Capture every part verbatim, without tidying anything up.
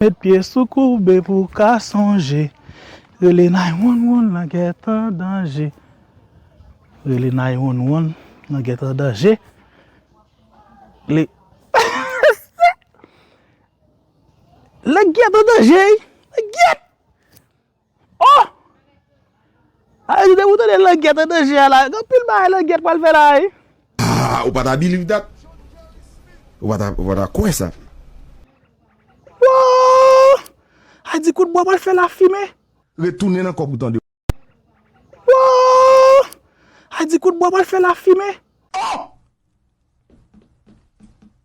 Met pye sou koube pou w ka sonje. Rele nine one one, langèt an danje. Rele nine one one, langèt an danje. Le... Langèt an danje, wi. Langèt! Oh! A, depi w tande langèt an danje a la, gen anpil bagay langèt pral fè la, wi. Ah, ou pa ta believe that? Ou pa ta, ou pa ta kwè sa? Wow! A di kout bwa pral fè lafimen. Retounen nan kòb ou tande. Wow! A di kout bwa pral fè lafimen. Oh!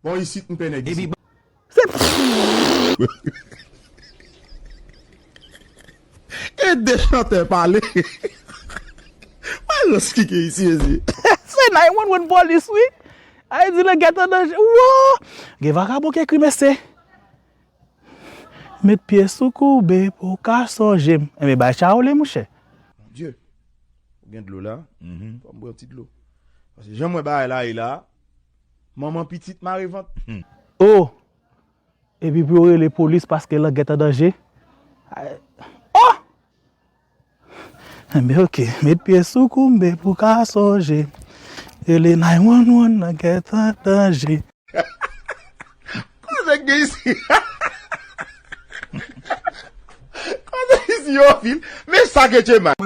Bon, isit m pè nèg isit. Se... E de chantè pale. Mwen lòs ki gen isi, mesye. Se nine one one polis, wi. A di langèt an danje. Wo! Gen vakabon ki ekri, mesye. Met pye sou koube pou w ka sonje m. Enben, bay chaole, monchè. Bondye, ou gen dlo la? Mhm. Fò m bwè yon ti dlo. Paske jan m wè bagay la ye la, manman pitit mare vant. Hmm. Oh! Epi pou yo rele polis paske langèt an danje. Oh! Enben, oke. Met pye sou koube pou w ka sonje. Rele nine one one, langèt an danje. Koze k gen isi? Koze isi yo fil? Men sa ke tchema.